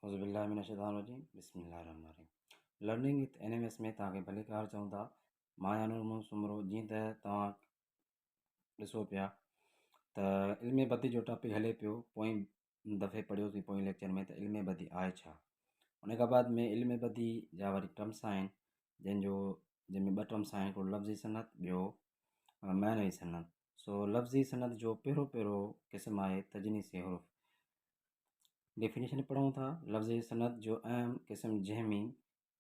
اعوذ بالله من الشيطان الرجيم بسم الله الرحمن الرحيم learning with N M S ۾ توهان کي ڀليڪار چئون ٿا. مان آهيان نور محمد سومرو. جيئن ته توهان ڏسو پيا ته علم بدي جو ٽاپڪ هلي پيو. پوئين دفعي پڙهيوسين پوئين ليڪچر ۾ ته علم بدي آهي ڇا. ان کان بعد ۾ علم بدي جا وري ٽرمس آهن، جنهن جو جنهن ۾ ٻه ٽرمس آهن، هڪڙو لفظي صنعت، ٻيو معنوي صنعت. سو لفظي صنعت جو پهريون پهريون قسم آهي تجنيس حروف. ڊيفينيشن پڙهون ٿا. لفظي صنعت جو اهم قسم جنهن ۾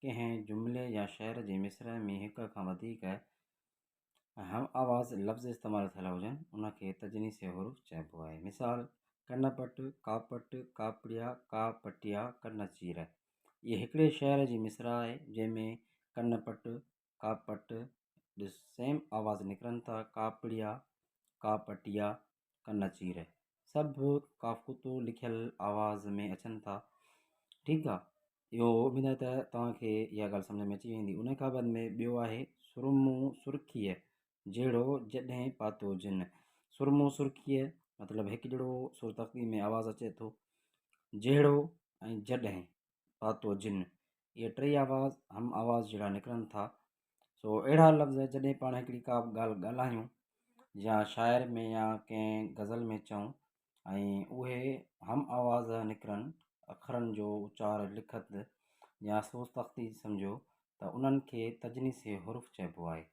ڪنهن جملي يا شعر جي مصرع ۾ هڪ کان وڌيڪ هم آواز لفظ استعمال ٿيل هجن، ان کي تجنيس حروف چئبو آهي. مثال، ڪن پٽ، ڪاپٽ، ڪاپڙيا، ڪا پٽيا، ڪن چير. اهي هڪڙي شعر جي مصرع آهي جنهن ۾ ڪن پٽ، ڪا پٽ، ڏس سيم آواز نڪرن ٿا، ڪاپڙيا، ڪا پٽيا، ڪن چير، سڀ ڪاف ڪتو لکيل آواز ۾ اچن ٿا. ٺيڪ آ، اهو اميد آهي ته توهان کي اها ڳالهه سمجھ ۾ اچي ويندي. ان کان بعد ۾ ٻيو آهي سرمو سرخيء جهڙو جڏهن پاتو جن. سرمو سرخيء مطلب هڪجهڙو سر تختي ۾ آواز اچي ٿو، جهڙو ۽ جڏهن پاتو جن، اهي ٽئي آواز هم آواز جهڙا نڪرن ٿا. سو اهڙا لفظ جڏهن پاڻ هڪڙي ڪا به ڳالهه ڳالهايون يا شاعر ۾ يا ڪنهن غزل ۾ چئون ۽ اهي هم آواز نڪرن، اکرن جو اچار لکت يا سوز تختي سمجهو ته انهن کي تجنيس حروف چئبو آهي.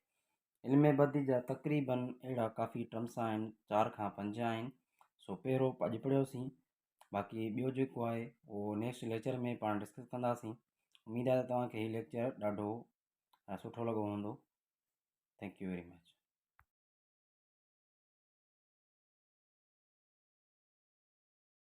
علم بدي جا تقريبن اهڙا ڪافي ٽرمس آهن، 4 کان 5 آهن. سو پهريون اڄ پڙهيوسين، باقي ٻيو جيڪو آهي اهو نيڪسٽ ليڪچر ۾ پاڻ ڊسڪس ڪنداسين. اميد آهي ته توهان کي هي ليڪچر ڏاڍو سٺو لڳو هوندو. Thank you very much.